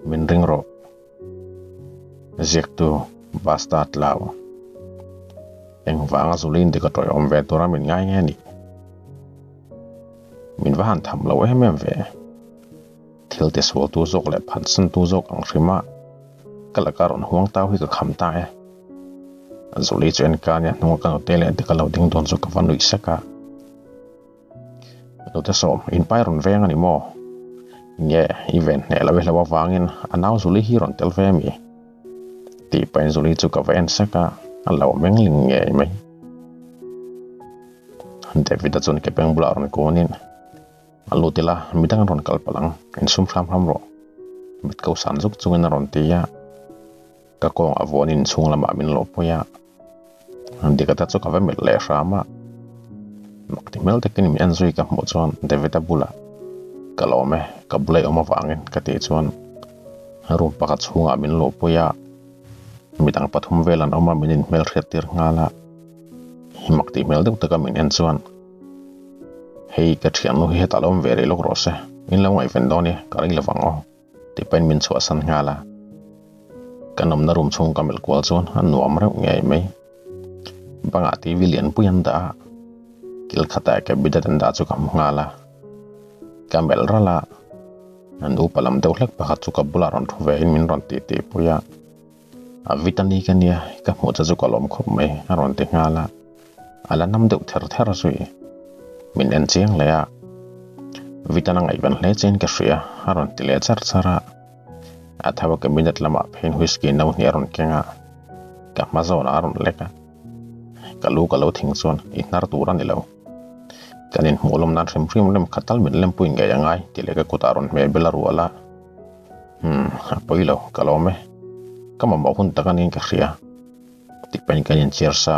Min ring rawh. Ziaktu Basta Tlau. Engvanga Zulin dik a tawiawm ve tura min ngai nge ni? Min va han tham lo em em ve. Thil tisualtu zawk leh phatsantu zawk ang hrima ka laka rawn huang tau hi ka kham ta e. Zuli chu en ka nia hnunga ka nute leh dik a lo ding dawn chu ka va nuih sek a. Nute sawm, in pai rawn veng a ni maw? Nge, i ven hneh lo i hlo avangin a nau Zuli hi rawn tel ve mi? Tih pahin Zuli chu ka va en sek a, a lo meng ling ngei mai. David-a chuan ke beng bulah rawn kunin, A lut ila, midang an rawn kal palh ang, insum hram hram rawh. Mit ko san zuk chungin a rawn ti a. Ka kawng a vuanin inchhung lamah min lawh pui a. Dikata chu ka va melh leh hram a. Mak ti hmel takin min en zui ka hmuh chuan David-a bulah, Ka lawm e, ka bula i awm avangin ka tih chuan room pakhat chhungah min luh pui a. Midang pathum vel an awm a, min inhmelhriat tir nghal a. Mak ti hmel deuh taka min en chuan, Hei ka thiannu hi hetah lo awm ve rih lawk rawh se, in lo ngaihven dawn i, ka rei lovang aw. Tih pahin min chhuahsan nghal a. Kan awmna room chhung ka melh kual chuan a nuam reuh ngei mai. Bangah TV lianpui an dah a, kil khatah cabinet an dah chu ka hmu nghal a. Ka melh ralh a, an upa lam deuh hlek pakhat chu ka bulah rawn thu ve in min rawn tih tih pui a. A vitani ka nia, ka hmuh che chu ka lawm khawp mai a rawn ti nghal a. A la nam deuh ther ther zui. Min en chiang hle a. Vitana ngaihven hle chian ka hria a rawn ti leh char char a. A tho a cabinet lamah pheiin whisky no hnih a rawn keng a. Ka hma zawnah a rawn lek a. Ka lu ka lo thing chuan i hnar tur a ni lo. Kan inhmuh lawm nan hrim hrim lem khat tal min lempui ngei a ngai tih leh ka kutah a rawn hmeh bel a rual a. Umm a pawi lo ka lawm e. Ka mamawh hun tak a niin ka hria. Tih pahin kan inchhiar sa.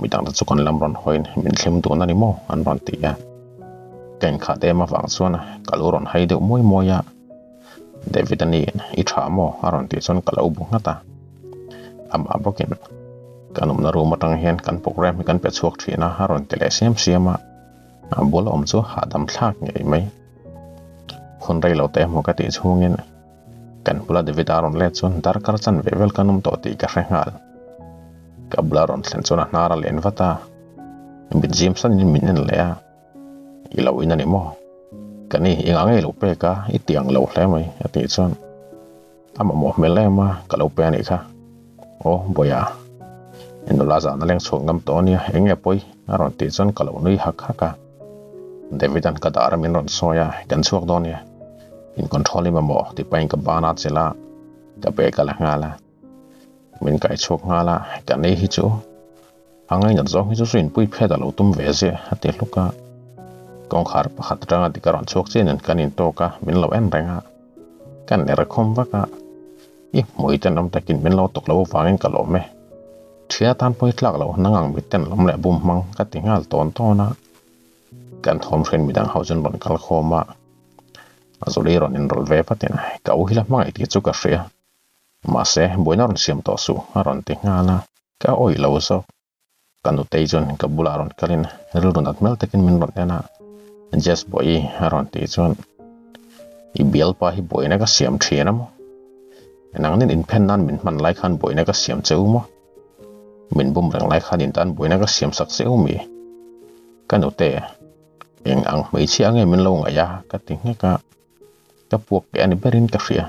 Midang te chu kan lam rawn hawiin min thlim dun a ni maw an rawn ti a. Ka inkhat em avang chuan ka lo rawn hai deuh muai muai a. David a niin i tha maw a rawn tih chuan ka lo bu nghat a. Amah bawkin kan awmna room atang hian kan program hi kan pe chhuak thin a a rawn ti leh siam siam a. A bul awm chu hahdam thlak ngei mai. Hun rei lo te emaw ka tih chhungin Kan bula David a rawn let chuan darkar chanve vel kan awm tawh tih ka hre nghal. Ka bula rawn thlen chuan a hnar a len vat a, mit zim sanin min en leh a, I lo in a ni maw? Ka ni, i ngah ngei lo pek a, i ti ang lo hle mai a tih chuan a mamawh hmel em a, ka lo pe a nih kha. Aw Bawiha, i nula zan a leng chhuak ngam tawh a nia, eng nge pawi? a rawn tih chuan ka lo nui hak hak a. David-a'n ka dar a min rawn sawi a, kan chhuak dawn nia. In control i mamawh tih pahin ka ban a chelh a, ka bag a la nghal a. Min kai chhuak nghal a, ka nei hi chu a ngainat zawng hi chu chu inpui phet a lo tum ve ziah a ti hluk a. Kawngkhar pakhat atanga dik a rawn chhuak chiah nen kan intawk a, min lo en reng a. Ka ner khawm vak a, i hmui ten awm takin min lo tawk lo avangin ka lawm e. Thian atan pawi tlak loh nang ang miten lawm leh bum hmang ka ti nghal tawn tawn a. Kan thawm hriat midang ho chuan rawn kal khawm a, Zuli rawn inrawlh ve vatin ka u hi la hmangaih tih chu ka hria, mahse buaina rawn siam tawh suh a rawn ti nghal a, ka awih lo zawk. Ka nutei chuan ka bulah rawn kalin rilru nat hmel takin min rawn en a, Jess Bawihi a rawn tih chuan i bialpa hi buaina ka siam thin a maw? Nangnin inphen nan min hman lai khan buaina ka siam che u maw? Min bum reng lai khan in tan buaina ka siam sak che u mi? Ka nute, eng ang hmeichhia nge min lo ngaih a? ka ti nghek a, ka puak keh a ni berin ka hria.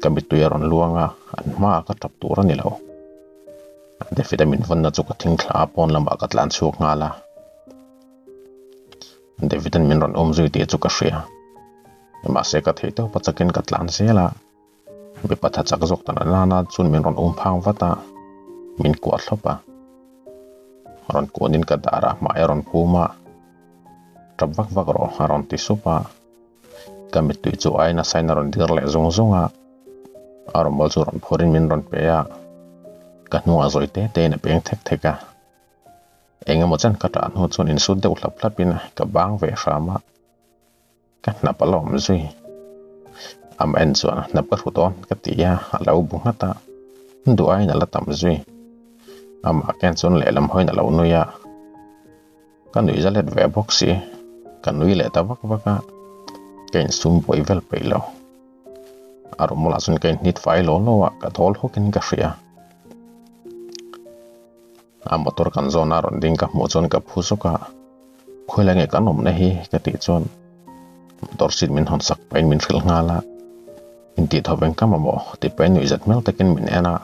Ka mittui a rawn luang a, an hmaah ka tap tur a ni lo. David-a min vawnna chu ka thingthla a, pawn lamah ka tlan chhuak nghal a. David-a'n min rawn awm zui tih chu ka hria. Mahse ka theih tawp a chakin ka tlan zel a. Mipa tha chak zawk tan nana chuan min rawn um phang vat a, min kuah thlawp a. Rawn kuanin ka dar a, hmai a rawn phum a. Tap vak vak rawh a rawn ti sup a. Ka mittui chu ai nasain a rawn dir leh zung zung a. A rawmawl chu rawn phurin min rawn pe a. Ka hnungah zawi te tein a peng thek thek a. Eng emaw chen ka ṭah hnu chuan insut deuh hlap hlapin ka bang ve hram a. Ka hnap a la awm zui. Amah en chuan hnap ka hru dawn ka ti a, a lo bu nghat a. Duh aiin a la tam zui. Amah ken chuan lehlam hawiin a lo nui a. Ka nuih za let ve bawk si. Ka nui leh ta vak vak a. Ka insum buai vel peih lo. A rawmulah chuan ka inhnit fai law law a, ka thawl hawkin ka hria. A motor kan zawn a rawn ding ka hmuh chuan ka phu zawk a, Khawilai nge kan awmna hi? ka tih chuan motor seat min hawn sak pahin min hrilh nghal a, Intih tho veng ka mamawh tih pahin nuihzat hmel takin min en a,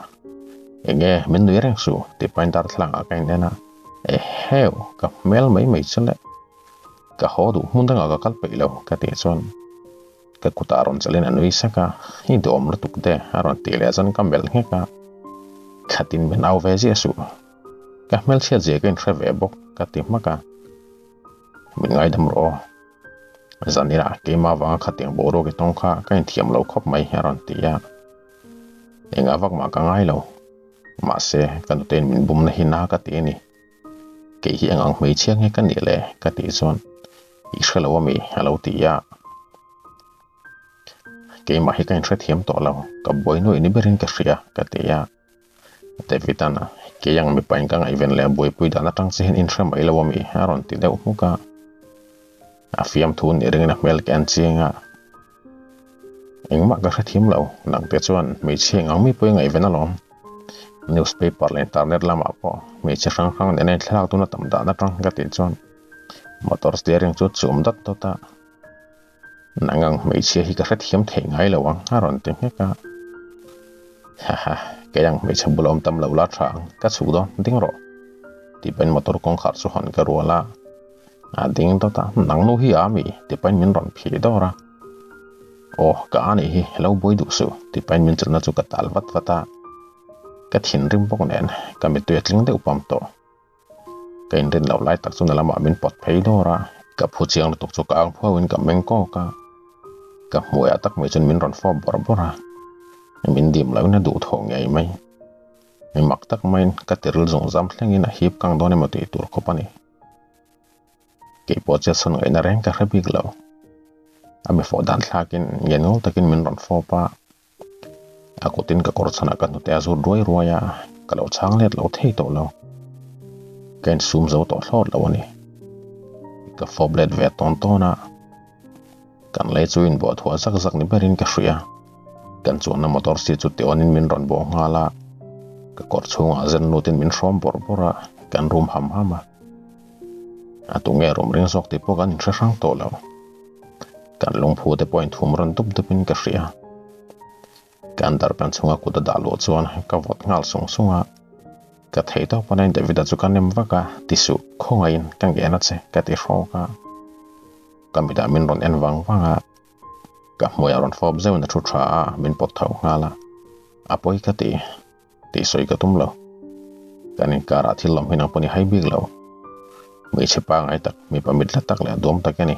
Enge min nui reng suh tih pahin darthlalang ah ka in en a, Eheu ka hmel mai mai chu le, ka haw duh hmun dangah ka kal peih lo ka tih chuan Ka kutah rawn chalin a nui sak a, I duhawm lutuk te a rawn tih leh chuan ka melh nghek a, Khatin min au ve ziah suh, ka hmelchhiat zia ka inhre ve bawk ka ti hmak a, Min ngaidam rawh aw, zanina keimah avanga khatiang boruak i tawng kha ka inthiam lo khawp mai a rawn ti a, Engah vak mah ka ngai lo, mahse ka nutein min bumna hi na ka ti a ni. Kei hi eng ang hmeichhia nge ka nih le? ka tih chuan I hre lo ami? a lo ti a. Keimah hi ka inhrethiam tawh lo, ka buai nuaih ni berin ka hria ka ti a. David-a'n kei ang mipain ka ngaihven leh buaipui dan atang che hian inhre mai lo ami? a rawn ti deuh hmuk a. A fiamthu nih ringin a hmel ka en chiang a. Engmah ka hrethiam lo, nangte chuan hmeichhia eng ang mi pawh i ngaihven alawm. Newspaper leh internet lamah pawh hmeichhe hrang hrang nena thlalak tuna tam dan atang ka tih chuan motor steering chu chum dawt dawt a, nang ang hmeichhia hi ka hrethiam thei ngai lo ang a rawn ti nghek a. Haha, kei ang hmeichhe bula awm tam lo la tha ang, ka chhuk dawn, ding rawh tih pahin motor kawngkhar chu hawn ka rual a. A ding dawt a, nang nu hi a mi? Ti pahin min rawn phih dawr a. Aw, ka a nih hi, lo buai duh suh, ti pahin min chulna chu ka tal vat vat a. Ka thinrim bawk nen, ka mittui a tling deuh pam tawh. Ka inrin loh lai tak chu na lamah min pawt phei dawr a, ka phu chiang lutuk chu ka ang phuauin ka meng kawk a. Ka hmuaiah tak mai chuan min rawn fawp bawrh bawrh a, min dim lohin a duhthawh ngei mai. Mi mak tak maiin ka tiril zung zam thlengin a hip kang dawn emaw tih tur khawp a ni. Kei pawh chiat sawn ngaihna reng ka hre bik lo. A mi fawh dan thlakin ngen ngawl takin min rawn fawp a, a kutin ka kawr chhanah ka hnute a zut ruai ruai a, ka lo chhang let lo thei tawh lo. Ka insum zo tawh thlawt lo a ni. Ka fawp let ve tawn tawn a, kan lei chu inbuah thuah zak zak ni berin ka hria. Kan chuanna motor seat chu tiawnin min rawn bawh nghal a, ka kawr chhungah zen lutin min hrawm bawrh bawrh a, kan rum ham ham a. A tunge rum ring zawk tih pawh kan inhre hrang tawh lo. Kan lungphu te pawh a inthum rawn dup dupin ka hria. Ka underpant chhunga kut a dah luh chuan ka vawt nghal sung sung a. Ka thei tawp a nain David-a chu ka nem vak a, ti suh, khawngaihin ka ngen a che, ka ti hrawk a. Ka mitah min rawn en vang vang a. Ka hmuiah rawn fawp zeuhin a thu tha a, min pawt tho nghal a. A pawi ka ti, tih sawi ka tum lo. Kan inkarah thil lawm hi nang pawh ni hai bik lo. Hmeichhe pangai tak, mipa mit la tak leh a duam tak a ni.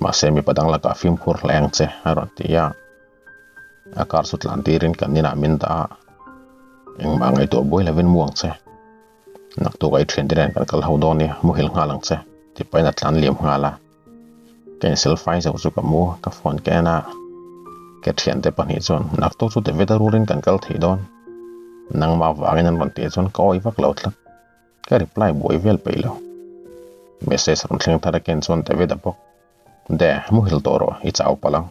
Mahse mipa dang lakah fimkhur hle ang che, a rawn ti a. A kar chu tlan tirin kan inah min dah a. Engmah ngaihtuah buai lovin mu ang che. Naktuk a i thiante nen kan kal ho dawn nia, muhil nghal ang che, tih pahin a tlan liam nghal a. Ka insil fai zo chu ka mu, ka phone ka en a. Ka thiante pahnih chuan naktuk chu David a rualin kan kal thei dawn. Nangmah vangin an rawn tih chuan ka awih vak lo tlat. Ka reply buai vel peih lo. Message rawn thleng thar a ken chuan David a bawk. De, muhil tawh rawh, i chau palh ang.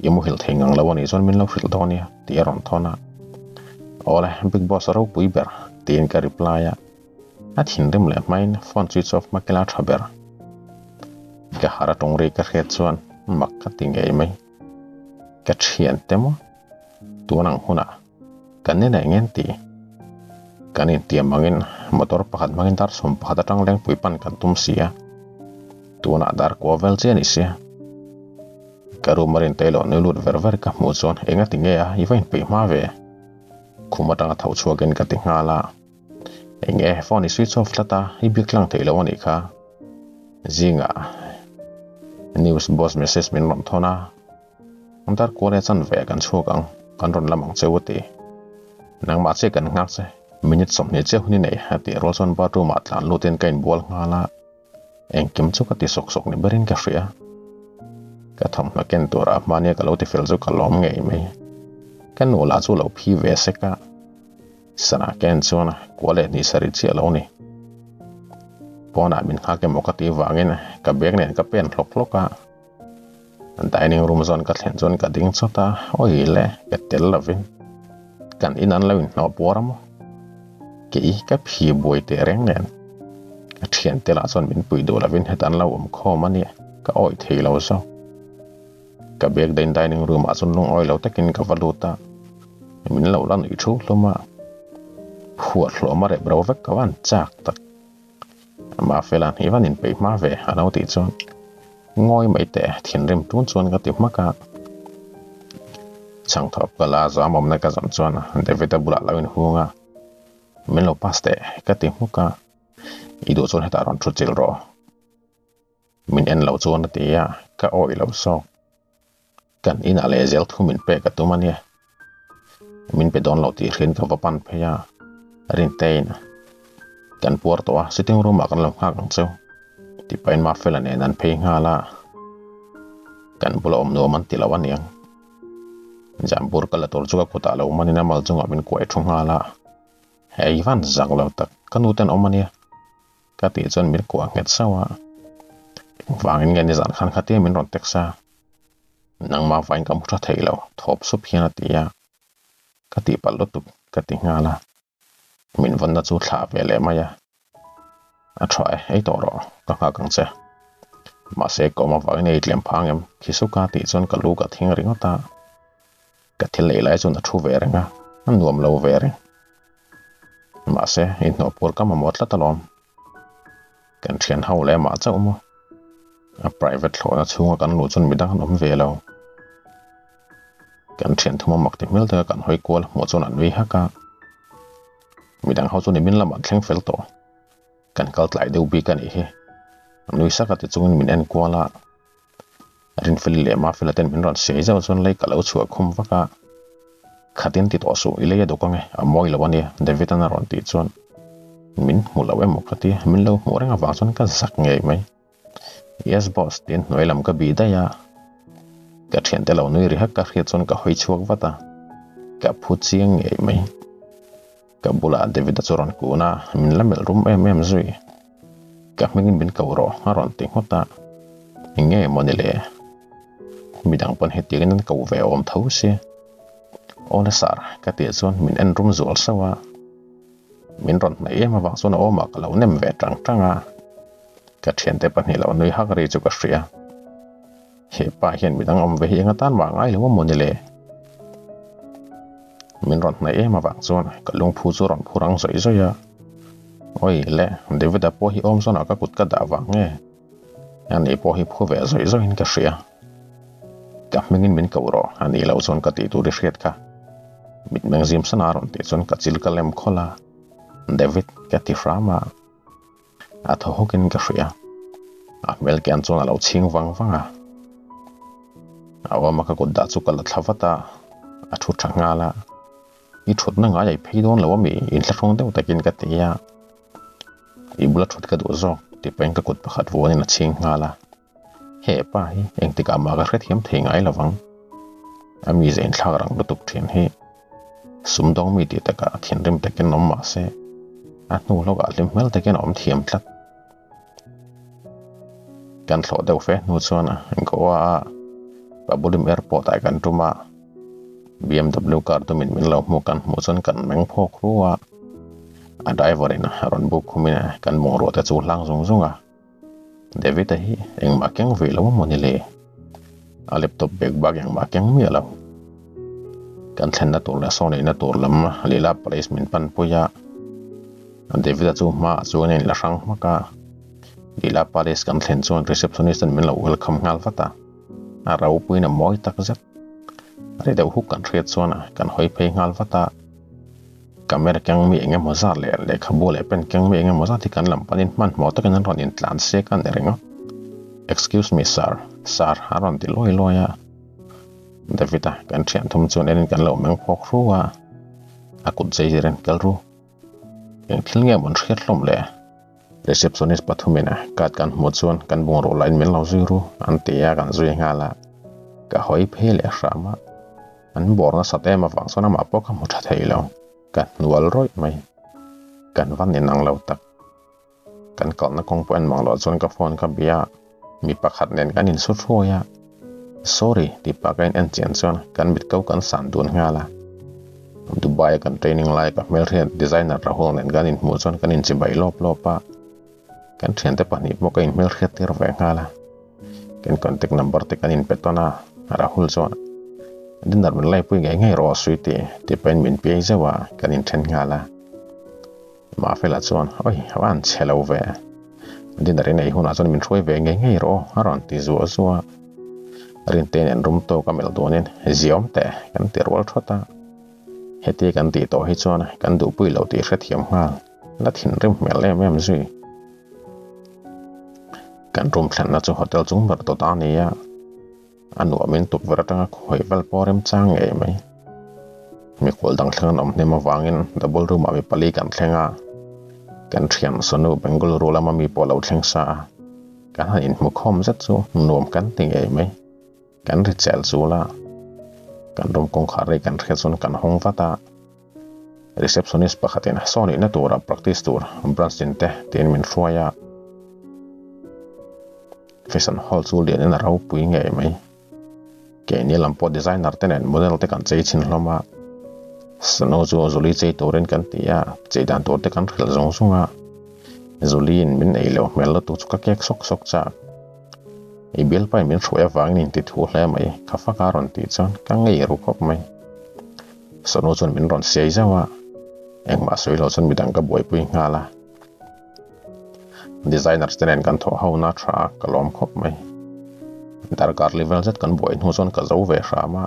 I muhil thei ngang lo a nih chuan min lo hrilh dawn nia, tih a rawn thawn a. Awle, Big Boss a ropui ber, tiin ka reply a. A thinrim leh hmain phone switch off hma kila tha ber. Ka har a tawng ri ka hriat chuan mak ka ti ngei mai. Ka thian te maw? Tun ang hunah kan ni leh ngen ti. Kan intiam angin motor pakhat hmangin dar 11 atang lengpui pan kan tum si a. Tunah dar kua vel chiah a ni sia. Ka room a rin tailo nui lut ver ver ka hmuh chuan enga ti nge a i va inpeih hma ve. Khum atanga tho chhuakin ka ti nghal a. Eng e, phone i switch off tlat a, i biak tlang theih loh a nih kha. Zingah news boss message min rawn thawn a, an dar kual e chan ve kan chhuak ang, kan rawn lam ang cheu a ti. Nangmah chiah kan nghak che, minute 20 chiah hun i nei a tih rual chuan bathroom ah tlan lutin ka inbual nghal a, engkim chu ka ti sawk sawk ni berin ka hria. Ka thawmhnaw ken turah hmania ka lo ti fel chu ka lawm ngei mai. Ka nu lah chu lo phi ve sek a. Sana ken chuan kua leh hnih sarih chiah lo ni. Pawnah min nghak emaw ka tih vangin ka bag nen ka pen hlawk hlawk a. Dining room zawn ka thlen chuan ka ding chawt a, awi le, ka tel lovin kan in an lo inhnawh puar a maw? Kei ka phi buai teh reng nen ka thiante lah chuan min pui duh lovin heta an lo awm khawm a nia, ka awih thei lo zawk. Ka bag dain dining room ah chuan lungawi lo takin ka va lut a, min lo la nuih thu hlum a, phuah hlawm a rep ro vek ka van chak tak. Amah Fela'n i van inpeih hma ve a lo tih chuan ngawi mai teh thinrim tun chuan ka ti hmak a. Chhangthawp ka la zam awmna ka zawm chuan David-a bulah lo inhung a, Min lo pass teh ka ti hmuk a, I duh chuan hetah rawn thu chilh rawh. Min en lo chuan a ti a, ka awih lo zawk. Kan inah leh zel thu min pek a tum a nia. Min pe dawn lo tih hriain ka va pan phei a, Rintein kan puar tawh a, sitting room ah kan lo nghak ang cheu tih pahin Mafela nen an phei nghal a, kan bula awm nuam an ti lo aniang. Jambur ka la tur chu ka kutah lo manin a mal chungah min kuai thu nghal a, hei van zak lo tak ka nu ten awm a nia. Ka tih chuan min kuah nghet sauh a, engvangin nge nizan khan khatia min rawn text a, nangmah vain ka hmu tha thei lo, thawp sup hian a ti a, ka tihpalh lutuk ka ti nghal a, min vawnna chu thlah ve leh mai a, a tha e, ei tawh rawh, ka nghak ang che. Mahse ka awm avangin ei tlem phang em, khi suka tih chuan ka lu ka thing ringawt a, ka thil ei lai chuan a thu ve reng a, a nuam lo ve reng. Mahse, inhnawh puar ka mamawh tlat alawm. Kan thian ho leh mah chauh maw? A private thlawhna chhunga kan luh chuan midang an awm ve lo. Kan thian thuma mak ti hmel taka kan hawi kual hmuh chuan an nui hak a. Midang ho chu nimin lamah an thleng fel tawh. Kan kal tlai deuh bik a nih hi. A nui sak a ti chungin min en kual a. Rinfeli leh Mafela ten min rawn siai zauh chuan lei ka lo chhuah khum vak a, Khatin ti tawh suh, i lei a duk ange, a mawi lo ania, David-an a rawn tih chuan min hmu lo emaw ka ti, min lo hmuh reng avang chuan ka zak ngei mai. Yes boss tiin hnuai lam ka bih daih a, ka thiante lo nui ri hak ka hriat chuan ka hawi chhuak vat a, ka phu chiang ngei mai. Ka bulah David-a chu rawn kun a, min la melh rum em em zui. Ka hmingin min ko rawh a rawn ti nghawt a, eng nge maw ni le? Midang pawn hetiangin an ko ve awm tho si. Aw la sar ka tih chuan min en rum zual sauh a, min rawn hnaih em avang chuan a awmah ka lo nem ve tang tang a, ka thiante pahnih lo nui hak ri chu ka hria. He pa hian midang awm ve hi eng atan mah ngai lo a maw ni le? Min rawn hnaih em avang chuan ka lungphu chu rawn phur ang zawih zawih a. Awi le, David-a pawh hi awm zawnah ka kut ka dah vang nge? Ani pawh hi phu ve zawih zawihin ka hria. Ka hmingin min koh rawh, a nih loh chuan ka tih tur i hriat kha. Mitmeng zim sana rawn tih chuan ka chil ka lem khawlh a, David ka ti hram a. A thaw hawkin ka hria. A hmel kian chuan a lo chhing vang vang a. A awma ka kut dah chu ka la thla vat a, a thu tha nghal a. I thutna ngai ai phei dawn lo ami inthlahrung deuh takin ka ti a. I bula thut ka duh zawk tih pahin ka kut pakhat vuanin a chhing nghal a. He pa hi engtikah mah ka hrethiam thei ngai lo vang. A mize inthlak rang lutuk thin hi sumdawng mi tih takah thinrim takin awm mah se a hnu hlawkah hlim hmel takin a awm thiam tlat. Kan thlawh deuh fe hnu chuan Goa a Babulim Airport ah kan tum a, BMW car tumin min lo hmuh kan hmuh chuan kan meng phawk ru a, a driver in a rawn buk khumin kan bungrua te chu hlang zung zung a. David-a hi engmah keng ve lo amaw ni le? A laptop bag bak engmah keng miah lo. Kan thlenna tur leh saw neihna tur lam Lila Palace min panpui a, David-a chu hmaah chuan a inla hrang hmak a. Lila Palace kan thlen chuan receptionist ten min lo welcome nghal vat a, a ropuiin a mawi tak zet. Ri deuh huk kan hriat chuan kan hawi phei nghal vat a. Camera keng mi eng emaw zat leh lehkhabu leh pen keng mi eng emaw zat hi kan lam panin hmanhmawh takin an rawn intlan sek a ni ringawt. Excuse me sir, sir a rawn ti luai luai a. David-a kan thian thum chuan enin kan lo meng phawk hru a, a kut zai zir in kal ru. Eng thil nge maw an hriat hlawm le? Receptionist pathumin card kan hmuh chuan kan bungraw lahin min lo zui ru an ti a, kan zui nghal a. Ka hawi phei leh hram a. An bawr nasat em avang chuan amah pawh ka hmu tha thei lo, ka hnual rawih mai. Kan van inang lo tak. Kan kalna kawng pawh en mang loh chuan ka phone ka bia a, mi pakhat nen kan insut hruai a. Sorry tih pah ka in en chian chuan kan mit ko kan san dun nghal a. Dubai a kan training lai ka hmelhriat designer Rahul nen kan inhmuh chuan kan inchibai lawp lawp a. Kan thiante pahnih pawh ka inhmelhriat tir ve nghal a. Kan contact number te kan inpe tawn a, Rahul chuan dinner min laipui ngei ngei rawh Sweety tih pahin min piai zeuh a, kan inthen nghal a. Mafela chuan Oi, a van chhe lo ve. Dinner in ei hunah chuan min hruai ve ngei ngei rawh a rawn ti zuah zuah a. Rinte nen rum tawk a melh duanin Ziawm teh kan ti rual thawt a. Heti kan tih tawh hi chuan kan duhpui lo tih hrethiam nghal. La thinrim hmel em em zui. Kan room thlenna chu hotel chung ber dawt a ni a. A nuamin tukverh atanga khawi vel pawh remchang ngei mai. Mikhual dang thleng an awm hnem avangin double room ah mi pali kan thleng a. Kan thian Sonu Bengaluru lama mi pawh lo thleng sa a. Kan han inhmu khawm zet chu nuam kan ti ngei mai. Kan ri chel chul a. Kan room kawngkhar rei kan hriat chuan kan hawng vat a. Receptionist pakhatin saw nihna tura practice tur branch tin te tiin min hruai a. Fashion hall chu lianin a ropui ngei mai. Keini lam pawh designer te nen model te kan chei chhin hlawm a. Snow chu Julie chei turin kan ti a, chei dan tur te kan hrilh zung zung a. Julie in min ei lo hmel lutuk chu ka kek sawk sawk chak. I bialpa in min hruai avangin in ti thu hle mai, ka fak a rawn tih chuan ka ngei ru khawp mai. Sonu chuan min rawn siai zauh a, engmah sawi lo chuan midang ka buaipui nghal a. Designers te nen kan thawh ho na tha a, ka lawm khawp mai. Darkar level zet kan buai hnu chuan ka zo ve hram a.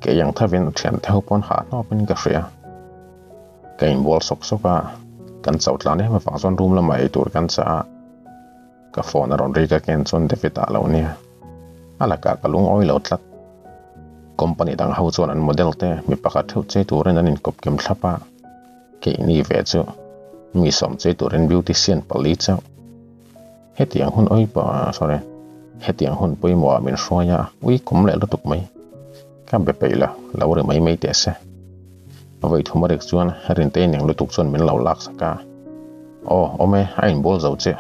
Kei ang thavin thiante ho pawn hah hnawpin ka hria. Ka inbual sawk sawk a, kan chauh tlan em avang chuan room lamah eitur kan chah a. Ka phone a rawn ri ka ken chuan David ah lo nia. A lakah ka lungawi lo tlat. Company dang ho chuan an model te mi pakhat theuh chei turin an inkawp kim thlap a. Keini ve chu mi sawm chei turin beautician pali chauh. Hetiang hun oi pawh sorry hetiang hun pawimawh ah min hruai a ui kum leh lutuk mai. Ka be peih lo, lo ri mai mai teh se. Vawi thum a rik chuan Rintei neng lutuk chuan min lo lak sak a. Aw, awm e, a inbual zo che.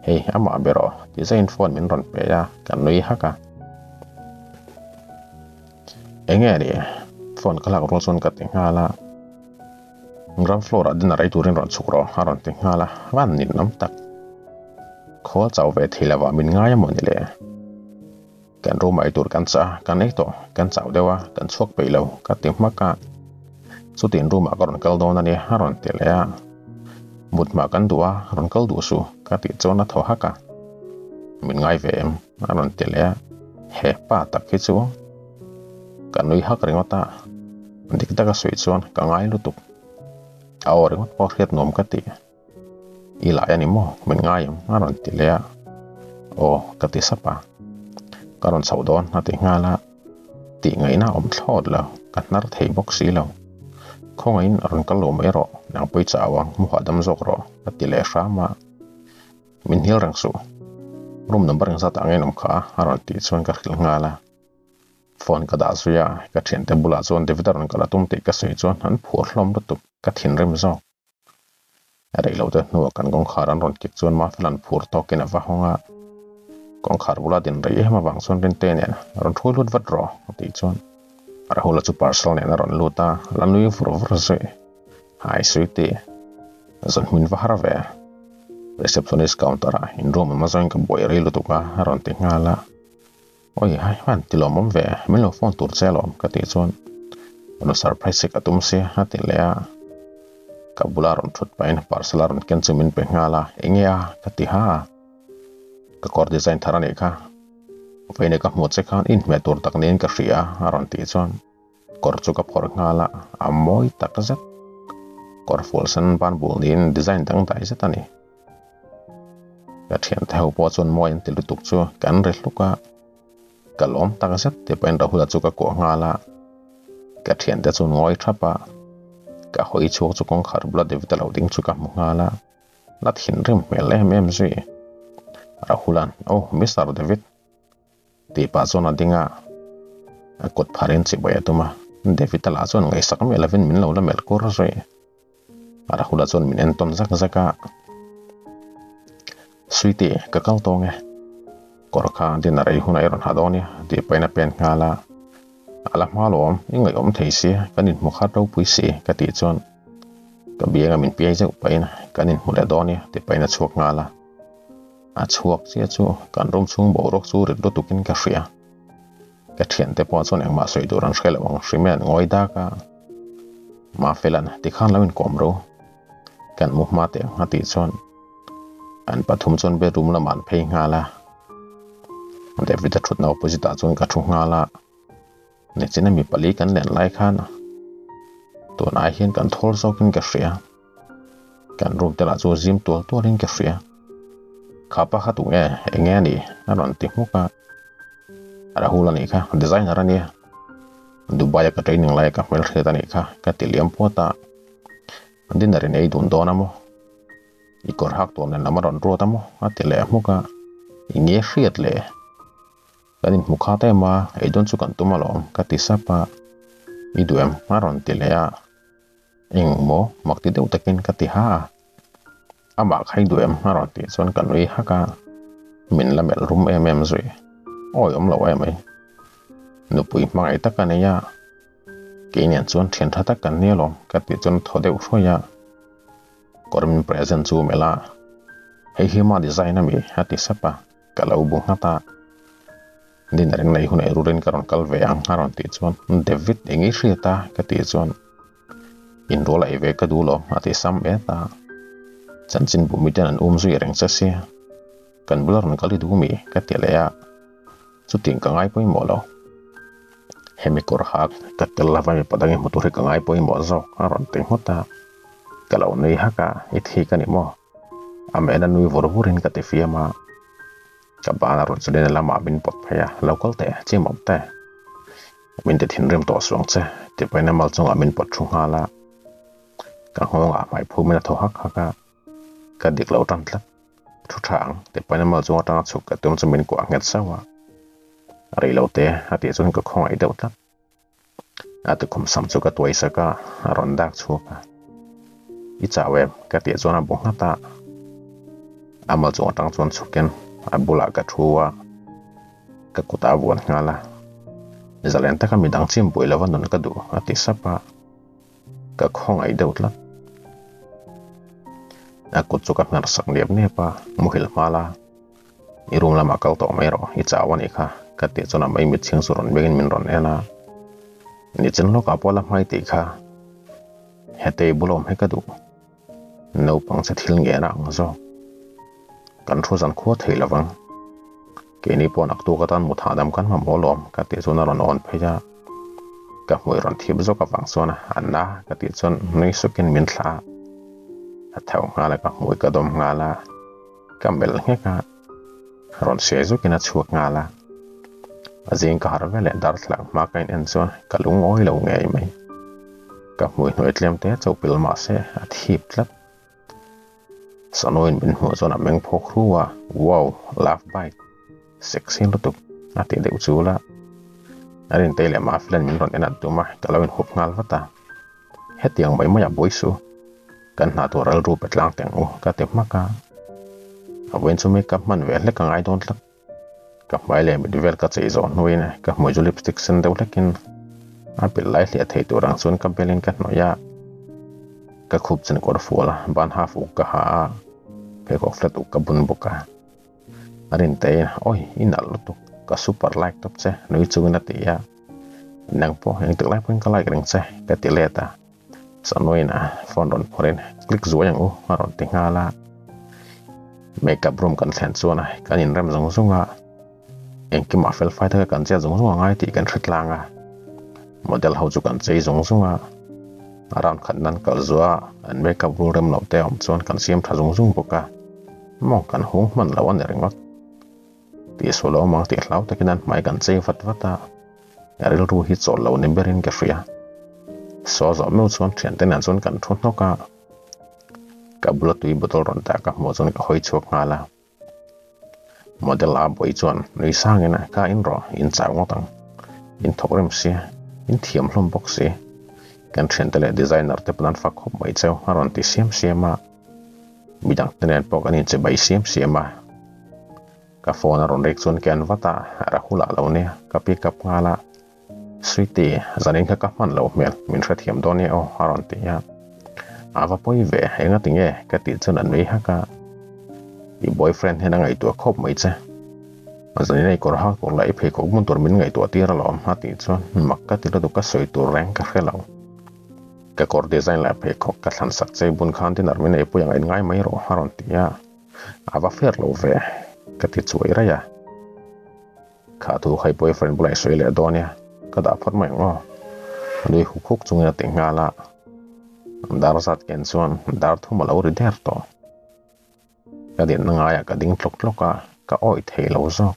Hei, amah ber aw, ti zaiin phone min rawn pe a, ka nui hak a. Enge ni? Phone ka lak rual chuan ka ti nghal a. Ground floor ah dinner ei turin rawn chhuk rawh a rawn ti nghal a, van ninawm tak. Khawl chau ve thei lovah min ngai a maw ni le? Kan room ah eitur kan chah a, kan ei tawh, kan chau deuh a, kan chhuak peih lo, ka ti hmak a. Chutin room ah ka rawn kal dawn a nia, a rawn ti leh a. Mut hma kan duh a, rawn kal duh suh, ka tih chuan a thaw hak a. Min ngai ve em? a rawn ti leh a. He pa tak hi chu ka nui hak ringawt a, dik taka sawi chuan ka ngai lutuk. A aw ringawt pawh hriat nuam ka ti. I lai a ni maw? Min ngai em? A rawn ti leh a. Aw, ka ti sap a. Ka rawn chhoh dawn a ti nghal a. Tih ngaihna a awm thlawt lo, ka hnar thei bawk si lo. Khawngaihin a rawn kal lo mai rawh, nang pawh i chau ang, mu hahdam zawk rawh, ka ti leh hram a. Min hnial reng suh. Room number engzat ah nge in awm kha? A rawn tih chuan ka hrilh nghal a. Phone ka dah zui a, ka thiante bulah chuan David a rawn kal a tum tih ka sawi chuan an phur hlawm lutuk, ka thinrim zawk. Rei lo te hnuah kan kawngkhar an rawn kik chuan Mafelan phur tawkin a va hawng a, kawngkhar bula din rei em avang chuan Rinte nen rawn thu lut vat rawh a tih chuan Rahula chu parcel nen a rawn lut a, la nui vur vur zui. Hai Sweety, zawn hmin va har ve. Receptionist counter ah in room awm azawngin ka buai rei lutuk a, a rawn ti nghal a. Oi hai han ti lawmawm ve, min lo phone tur che alawm ka tih chuan rawn surprise hi ka tum sia a ti leh a, ka bula rawn thut pahin parcel a rawn ken chu min pe nghal a, enge a ka ti ha a, ka kawr design thar a nih kha, vawiin ka hmuh che khan inhmeh tur tak niin ka hria a rawn tih chuan kawr chu ka phawrh nghal a, a mawi tak zet, kawr fual sen ban bul niin design dangdai zet a ni. Ka thiante ho pawh chuan mawi an ti lutuk chu kan ri hluk a, ka lawm tak zet tih pawhin Rahula chu ka kuah nghal a, ka thiante chu an ngawi thap a, ka hawi chhuak chu kawngkhar bula David-a lo ding chu ka hmu nghal a, la thinrim hmel em em zui. Rahula'n, Oh, Mister David. Tih pah chuan a ding a, a kut pharin chibai a tum a, David-a lah chuan ngaihsak miah lovin min lo la melh kur zui. Rahula chuan min en tawn zak zak a, Sweety, ka kal tawng e. Kawr kha dinner ei hunah i rawn ha dawn nia tih pahin a pen nghal a. A la hma lawm, i ngaihawm thei sia, kan inhmu khat ropui si ka tih chuan ka bianga min piai zeuh pahin kan inhmu leh dawn nia tih pahin a chhuak nghal a. A chhuak chiah chu kan room chhung boruak chu rit lutukin ka hria. Ka thiante pawh chuan engmah sawi tur an hre lo ang hrim e an ngawi dak a. Mafelan tikhan lo inkawm ro. Kan mu hma teh ang a tih chuan an pathum chuan bedroom lamah an phei nghal a. David-a thutna opposite ah chuan ka thu nghal a. Nichina mi pali kan len lai khan tun ai hian kan thawl zawkin ka hria. Kan room te lah chu zim tual tualin ka hria. Kha pa kha tunge enge a nih a rawn ti hmuk a. Rahul a nih kha designer a nia. Dubai a ka training lai a ka hmelhriat a nih kha ka ti liam puat a. Dinner in ei dun dawn a maw? I kawr hak tur nen lam a rawn ruat a maw? A ti leh hmuk a. I nge hriat le? Kan inhmu khat em a, ei dawn chu kan tum alawm ka ti sap a. I duh em? A rawn ti leh a. Eng maw? Mak ti deuh takin ka ti ha a. Amah kha i duh em? A rawn tih chuan ka nui hak a. Min la melh rum em em zui. Awi awm lo em ai. Nupui hmangaih tak a nei a. Kei nen chuan thian tha tak kan nia lawm ka tih chuan thaw deuh hruai a. Kawr min present chu melh a. Hei hi ma design a mi? A ti sap a. Ka lo bu nghat a. Dinner in nei hun ei rurin ka rawn kal ve ang a rawn tih chuan David eng i hriat a ka tih chuan inrual ei ve ka duh lo a ti sam et a. Chanchin bu miten an um zui reng che sia. Kan bula rawn kal i duh mi ka ti leh a. Chutiang ka ngai pawimawh lo. Hemi kawr hak ka tel lova mipa dang i hmu tur hi ka ngai pawimawh zawk a rawn ti nghut a. Ka lo nui hak a, i thik a ni maw? A mena nui vur vurin ka ti fiam a. Ka bana rawn chulin a lamah min pawt phei a, lo kal teh, chim awm teh. Min ti thinrim tawh suang che, ti pahin a mal chungah min pawt thu nghal a. Ka nghawngah hmai phumin a thaw hak hak a, ka dik lo tan tlat. Thu tha ang, ti pahin a mal chung atanga chhuk ka tum chu min kuah nghet sauh a. Rei lo te, a tih chuan ka khawngaih deuh tlat. A tukhum sam chu ka tuai sak a, a rawn dak chhuak a. I chau em? Ka tih chuan a bu nghat a. A mal chung atang chuan chhukin a bulah ka thu a, ka kutah a vuan nghal a. Zalen taka midang chim pui lova nun ka duh a ti sap a. Ka khawngaih deuh tlat. A kut chu ka hmer sak niap niap a, muhil hmal a. I room lamah kal tawh mai rawh, i chau a nih kha, ka tih chuan a mai mitchhing chu rawn bengin min rawn en a. Nichin lawkah pawh la hmai tih kha hetei bul awm hi ka duh. Naupang che thil ngen a ang zawk. Kan thu zan khua thei lo vang. Keini pawh naktuk atan mut hahdam kan mamawh lawm ka tih chuan a rawn awn phei a. Ka hmui rawn thip zawk avang chuan a na ka tih chuan nui sukin min thlah a. A tho nghal a ka hmui ka dawm nghal a. Ka melh nghek a, rawn siai zukin a chhuak nghal a. A zing ka harh veleh darthlalang hma ka in en chuan ka lungawi lo ngei mai. Ka hmui hnuai tlem te chauh pil mah se a thip tlat. Sanoin min hmuh chuan a meng phawk hru a, Wow, love bite, sexy lutuk a ti deuh chul a. A Rintei leh Mafila'n min rawn en at tum a, ka lo inhup nghal vat a. Hetiang mai mai a buai su. Kan hna tur rilru pe tlang teng u ka ti hmak a. A vawiin chu makeup hman ve hlek a ngai dawn tlat. Ka hmai leh mit vel ka chei zawh hnuin ka hmui chu lipstick sen deuh hlekin a pilh lai hliah thei tur ang chuan ka belin ka hnawih a. Ka khup chen kawr fual a, ban half uk ka ha a, pheikhawk flat uk ka bun bawk a. A rinteiin, Awi, i nalh lutuk, ka super like tawp che, nui chungin a ti a. Nang pawh engtik lai pawhin ka like reng che ka ti let a, Sanoin a phone rawn phawrhin click zuai ang u a rawn ti nghal a. Makeup room kan thlen chuan a kan inrem zung zung a, engkimah fel fai taka kan chet zung zung a ngai tih kan hre tlang a. Model ho chu kan chei zung zung a, a round khat nan kal zuah a an makeup rul rem loh te a awm chuan kan siam tha zung zung bawk a, mawng kan hung hman lo a ni ringawt. Tih sual a awm ang tih hlau takin an hmai kan chei vat vat a, ka rilru hi chawl lo ni berin ka hria. Saw zawh meuh chuan thiante nen chuan kan thu hnawk a, ka bula tui bottle rawn dah ka hmuh chuan ka hawi chhuak nghal a. Model a bawi chuan nui sangin ka in rawh, in chau ngawt ang, in thawk rem si, in thiam hlawm bawk si, kan thiante leh designer te pawn an fak khawp mai cheu a rawn ti siam siam a. Midang te nen pawh kan inche bai siam siam a. Ka phone a rawn rik chuan ka en vat a, Rahul ah lo nia, ka pick up nghal a. Sweety, zanin kha ka hman lo hmel, min hrethiam dawn nia aw a rawn ti a. A va pawi ve, engati nge ka tih chuan a nui hak a. I boyfriend hian a ngaihtuah khawp mai che. Zanin a i kawr hak tur lah i pheikhawk hmun tur min ngaihtuah tir alawm a tih chuan mak ka ti lutuk ka sawi tur reng ka hre lo. Ka kawr design leh pheikhawk ka thlan sak che bun khan dinner min eipui ang inngai mai rawh a rawn ti a. A va fair lo ve ka ti chuai raih a. Kha thu kha i boyfriend bulah i sawi leh dawn nia, ka dah phawt mai ang aw. Nui huk huk chungin a ti nghal a. Dar zat ken chuan dar thum a lo ri der tawh. Ka dinna ngaiah ka ding tlawk tlawk a, ka awih thei lo zawk.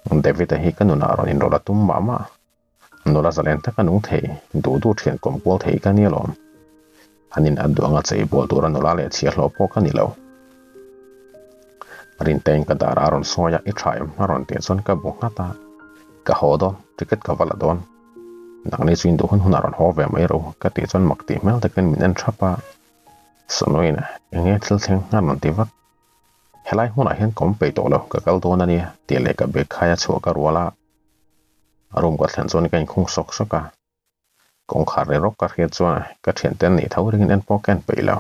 David-a hi ka nunah rawn inrawlh a tum mah mah. Nula zalen taka nung thei, duh duh thian kawm kual thei ka ni alawm. An in a duh anga chei bual tura nula leh chhiahhlawh pawh ka ni lo. Rintein ka dar a rawn sawi a, I tha em? a rawn tih chuan ka bu nghat a. Ka haw dawn, ticket ka va la dawn. Nangni chu in duh hun hunah rawn haw ve mai ro, ka tih chuan mak tih hmel takin min en thap a. Sanuiin eng nge thil thleng a rawn ti vat. Helai hmunah hian ka awm peih tawh lo, ka kal dawn a nia, tih leh ka bag khaia chhuah ka rual a. A room ka thlen chuan ka inkhung sawk sawk a, kawngkhar leh rawk ka hriat chuan ka thiante an nih tho ringin en pawh ka en peih lo.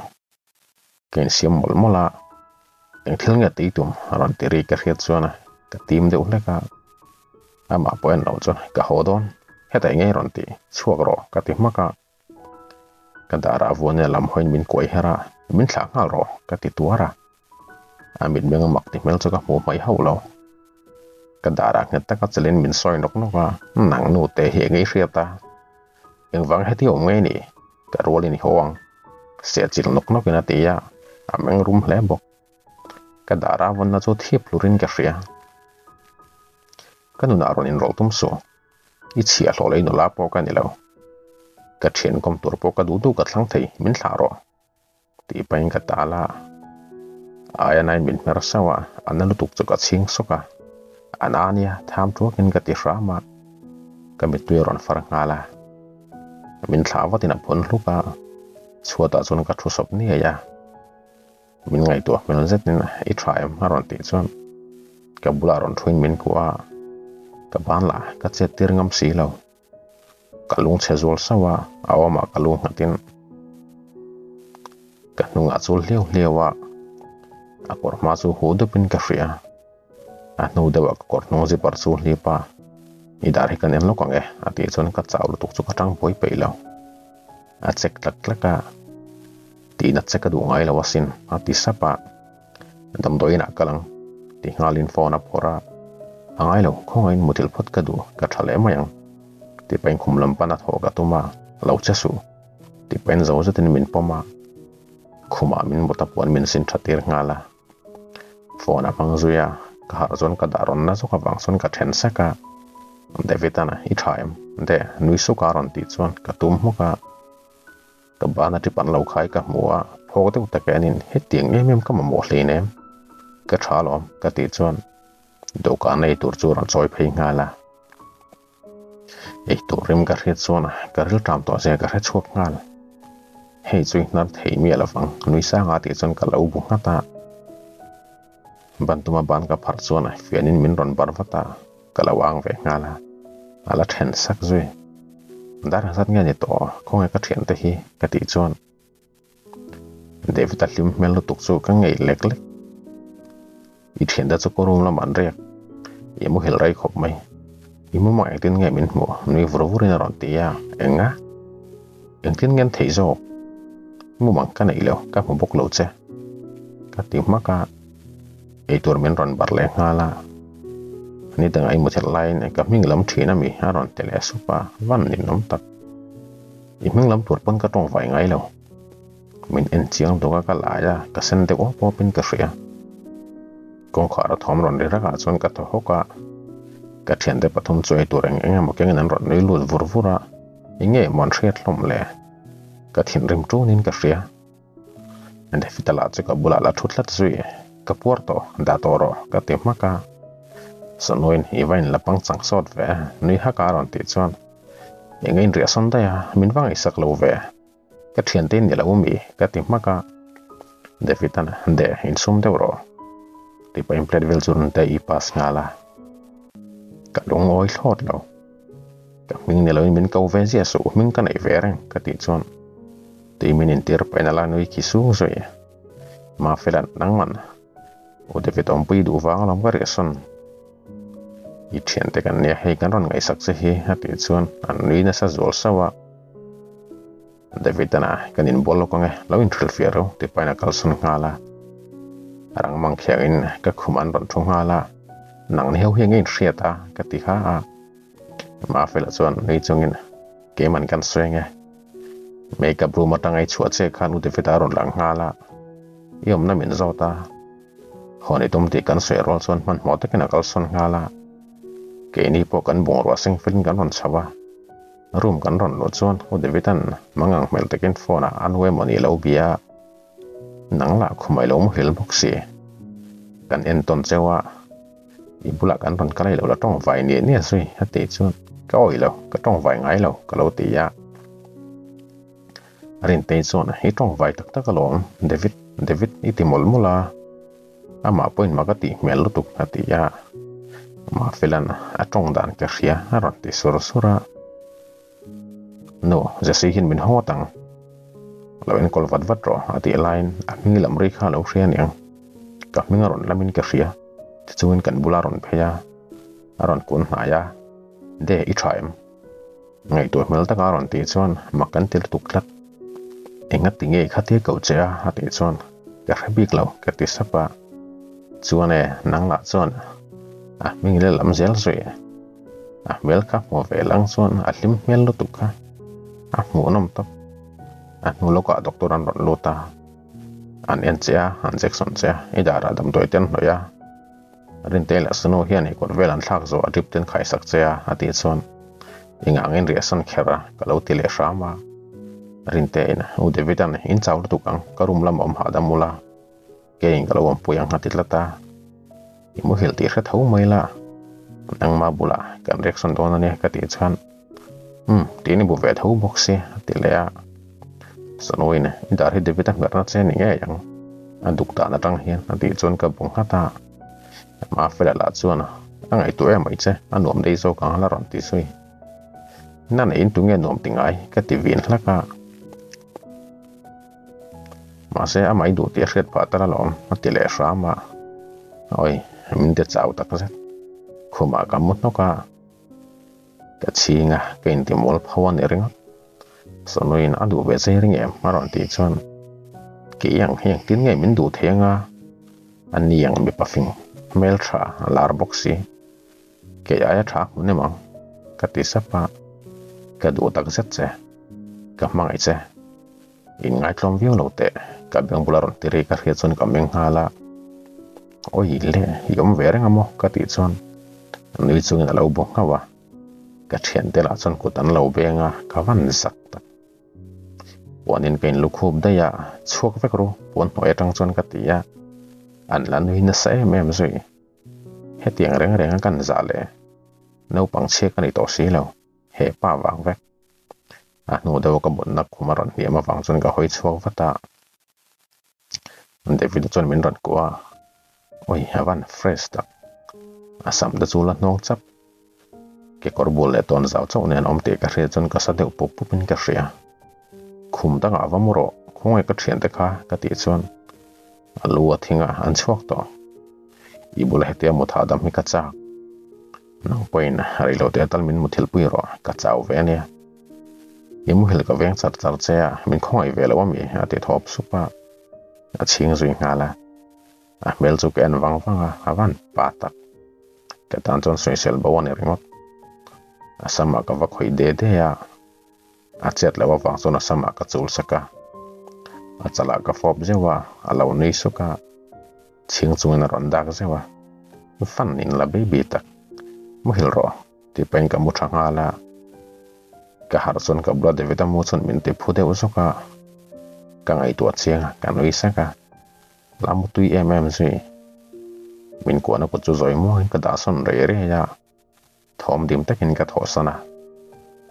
Ka insiam mawlh mawlh a, eng thil nge tei tum a rawn ti ri ka hriat chuan ka tim deuh hlek a, amah pawh en loh chuan ka haw dawn, hetah eng nge i rawn tih, chhuak rawh ka ti hmak a. Ka darah vuan nen lam hawiin min kuai her a, min thlah nghal rawh ka ti tuar a. A mitmeng a mak ti hmel chu ka hmuh hmaih hauh lo. Ka darah nghet taka chelin min sawi nawk nawk a, nang nu te hi eng i hriat a? Engvang heti awm nge ni? Ka rualin i haw ang. Sehchilh nawk nawkin a ti a, a meng rum hle bawk. Ka darah vawnna chu thip hlurin ka hria. Ka nunah rawn inrawlh tum suh. I chhiahhlawh leh i nula pawh ka ni lo. Ka thian kawm tur pawh ka duh duh ka thlang thei, min thlah rawh. Tih pahin ka tal a. Aia nain min hmer sauh a, a na lutuk chu ka chhing sawk a. A na ania, tham tuakin ka ti hram a. Ka mittui a rawn far nghal a. Min thlah vatin a phun hluk a. Chhuatah chuan ka thu sawp niai a. Min ngaihtuah hmel zetin i tha em a rawn tih chuan ka bulah rawn thuin min kuah a, ka ban lah ka chet tir ngam si lo. Ka lung chhe zual sauh a, a awmah ka lu nghatin ka hnungah chul hliau hliau a, a kawr hma chu huh dupin ka hria. A hnu deuhah ka kawr hnung zipper chu hlip a, i dar hi kan en lawk ang e a tih chuan ka chau lutuk chu ka tang buai peih lo. A chek tlak tlak a. Tihna che ka duh ngai lo asin, a ti sap a. Damdawiin ah kal ang, ti nghalin phone a phawrh a. A ngai lo, khawngaihin muthilh phawt ka duh, ka tha leh mai ang, ti pahin khum lam pana thawh ka tum a, lo che suh, ti pahin zo zetin min pawm a. Khumah min mut a puan min sin tha tir nghal a. Phone a hmang zui a, ka harh chuan ka dah rawn na zawk avang chuan ka then sek a. David-a'n i tha em? De, nui suk a rawn tih chuan ka tum hmuk a. Ka ban a tip an lo khai ka hmu a, phawk deuh tak enin hetiang em em ka mamawh hlein em? Ka tha alawm ka tih chuan dawhkan ei tur chu rawn chawi phei nghal a. Ei tur rim ka hriat chuan ka ril ṭam tawh zia ka hre chhuak nghal. Hei chu i hnar thei miah lovang nui sanga tih chuan ka lo bu nghat a. Ban tuma ban ka pharh chuan fianin min rawn bar vat a, ka lo ang ve nghal a, a la then sak zui. Dar zat nge ni tawh, khawnge ka thiante hi ka tih chuan David-a hlim hmel lutuk chu ka ngei lek lek. I thiante chu ka room lamah an riak, i muhil rei khawp mai. I mumang engtin nge min hmuh nui vur vurin a rawn ti a, enga? Engtin nge an theih zawk? Mumang ka neih lo, ka hmu bawk lo che. Ka ti hmak a, eitur min rawn bar leh nghal a. Ni dangah i muthilh laiin ka hming lam thin a mi a rawn ti leh sup a, van ninawm tak. I hming lam tur pawn ka tawng vai ngai lo. Min en chiang dawk a ka lai a, ka sen deuh awp awpin ka hria. Kawngkhar a thawm rawn ri rakah chuan ka thaw hawk a, ka thiante pathum chu eitur eng eng emaw kengin an rawn nui lut vur vur a, eng nge maw an hriat hlawm le? Ka thinrim tunin ka hria. David-a lah chu ka bulah la thu tlat zui, ka puar tawh, dah tawh rawh ka ti hmak a. Sanuiin i va in la pang chang sawt ve, nui hak a rawn tih chuan eng a inriah sawn daih a, min va ngaihsak lo ve. Ka thiante in ni lo mi ka ti hmak a. David-a'n de insum deuh rawh. Tih pahin plate vel chu rawn teh i pass nghal a. Ka lungawi thlawt lo. Ka hming ni loin min ko ve ziah suh, hming ka neih ve reng ka tih chuan tui min intir pahin a la nui khi sung zui. Mafela nangman U David awmpui duh vang alawm ka riahsawn. I thiante kan nia hei kan rawn ngaihsak che hi a tih chuan an nui nasa zual sauh a. David ana kan inbual lawk ange lo inhrilhfiah ro tih pahin a kalsawn nghal a. Rang mang khiangin ka khum an rawn thu nghal a, nang ni ho hi enge inhriat a ka ti kha a. Mafela chuan nui chungin keiman kan sawi ange. Makeup room atanga i chhuah che khan U David a rawn lang nghal a, i awmna min zawt a. Hawn i tum tih kan sawi rual chuan hmanhmawh takin a kalsawn nghal a. Keini pawh kan bungrua seng felin kan rawn chho a. Room kan rawn luh chuan U David-a'n mangang hmel takin phone-ah a nu emaw ni lo bia a, nang lah khumai lo muhil bawk si. Kan entawn cheu a, i bulah kan rawn kal a i lo la tawng vai niah niah zui a tih chuan ka awih lo, ka tawng vai ngai lo ka lo ti a. Rintei chuan i tawng vai tak tak alawm David, David i ti mawlh mawlh a, amah pawhin mak a tih hmel lutuk a ti a, Mafelan a tawng dan ka hria a rawn ti sur sur a. Nu, Jesse hian min hawt ang. Lo enkawl vat vat rawh a tih laiin a hming lam ri kha a lo hria aniang. Ka hming a rawn lamin ka hria, tichungin kan bula rawn phei a, a rawn kun hnai a, De, i tha em? Ngaihtuah hmel taka a rawn tih chuan mak kan ti lutuk tlat. Enga ti nge kha tir koh che a? a tih chuan ka hre bik lo ka ti sap a. Chuan e, nang lah chuan a hming leh lam zel zui. A hmel kha hmuh ve lang chuan a hlim hmel lutuk kha a hmuhnawm tawp. A hnu lawkah doctor an rawn lut a, an en che a, an injection che a, i darah damdawi te an hnawih a. Rintei leh Sunu hian i kut vel an thlak zawh a drip ten khaisak che a, a tih chuan i ngangin riahsan kher a, ka lo ti leh hram a. Rinteiin, U David-a'n in chau lutuk ang, ka room lam awm hahdam ula, keiin ka lo awmpui ang a ti tlat a. I muhil tih hre tho mai la, nangma bulah kan reaction dawn a nia ka tih chuan, Umm, tiin i bu ve tho bawk si a ti leh a. Sanuin, I dar hi David-a hmerna che ni ngei ang, a duk dan atang hian a tih chuan ka bu nghat a. Mafela lah chuan, A ngaihtuah em mai che, a nuam daih zawk ang la rawn ti zui. Na neiin tunge nuam ti ngai ka ti vin hlak a. Mahse a mai duh tih a hriat phah tal alawm a ti leh hram a. Awi, min ti chau tak zet. Khumah ka mu hnawk a. Ka chhing a, ka inti mual pho a ni ringawt. Sanuiin a duh ve zai ring em a rawn tih chuan kei ang hi engtin nge min duh thei anga a ni ang mipa fing hmel tha a lar bawk si. Kei aia tha hmu nem ang ka ti sap a, ka duh tak zet che, ka hmangaih che. Inngaihtlawm viau lo teh, ka beng bula rawn ti ri ka hriat chuan ka meng nghal a. Awi le, i awm ve reng a maw? ka tih chuan nui chungin a lo bu nghauh a. Ka thiante lah chuan kut an lo beng a, ka van zak tak. Puanin ka inlukhup daih a, chhuak vek ru, puan hnuai atang chuan ka ti a. An la nui nasa em em zui. Hetiang reng reng a kan zah leh naupang chhia ka ni tawh si lo, he pa vang vek. A hnu deuh ka mutna khum a rawn hniam avang chuan ka hawi chhuak vat a, David chuan min rawn kuah a, Awi a van fresh tak, a sam te chu la hnawng chap, kekawr bul leh tawn zau chauh nen awm tih ka hriat chuan ka sa deuh pup pup in ka hria, khum dangah va mu rawh, khawngaih ka thiante kha ka tih chuan a lu a thing a, an chhuak tawh, i bula hetia mut hahdam hi ka chak. Nang pawhin rei lo te atal min muthilh pui rawh, ka chau ve ania. I muhil ka veng char char che a, min khawngaih ve lo ami? a ti thawp sup a, a chhing zui nghal a. A hmel chu ka en vang vang a, a van pa tak. Ka tan chuan sawisel bo a ni ringawt. A samah ka va khawih de de a, a chet loh avang chuan a samah ka chul sak a. A chalah ka fawp zeuh a, a lo nui suk a. Chhing chungin a rawn dak zeuh a, Fan in la baby tak, muhil rawh tih pahin ka mu tha nghal a. Ka harh chuan ka bula David-a mu chuan min ti phu deuh zawk a, ka ngaihtuah chiang a, ka nui sek a, la mu tui em em zui. Min kuahna kut chu zawi muangin ka dahsawn rei rei a, thawm dim takin ka thawhsan a,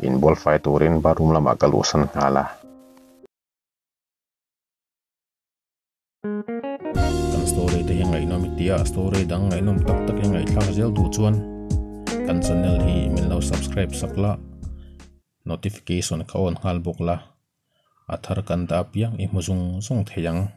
inbual fai turin bathroom lamah ka luhsan nghal a. Kan Story te hi ngaihnawm i tia, story dang ngaihnawm tak tak i ngaihthlak zel duh chuan kan channel hi min lo subscribe sak la, notification kha on nghal bawk la, a thar kan dah apiang i hmu zung zung thei ang.